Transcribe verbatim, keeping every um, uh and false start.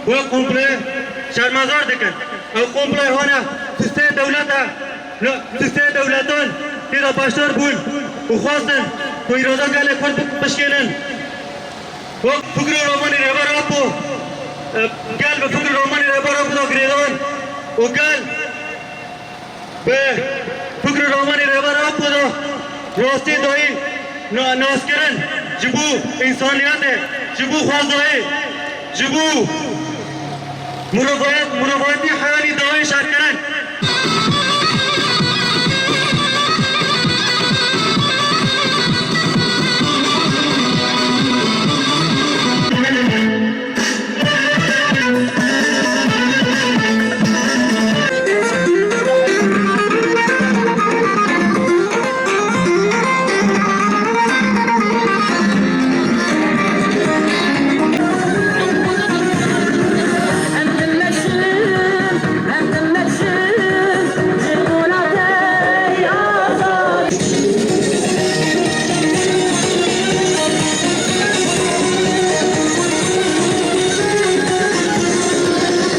Wê komple şermezar dikin. Ew komple hane sisê dewleta, sisê dewletan tê de beşdar bûn û xwestin ku îroda gelê Kurd bişkênin. Wek fikr û ramanê Rêber Apo, e, gel bi fikr û ramanê Rêber Apo da girêdan û gel bi fikr û ramanê Rêber Apo da rastî dayî na-, naskirin ji bo însaniyetê, ji bo xwezayê, ji bo mirovayet-, mirovayetî heyanî dayî şerkirin.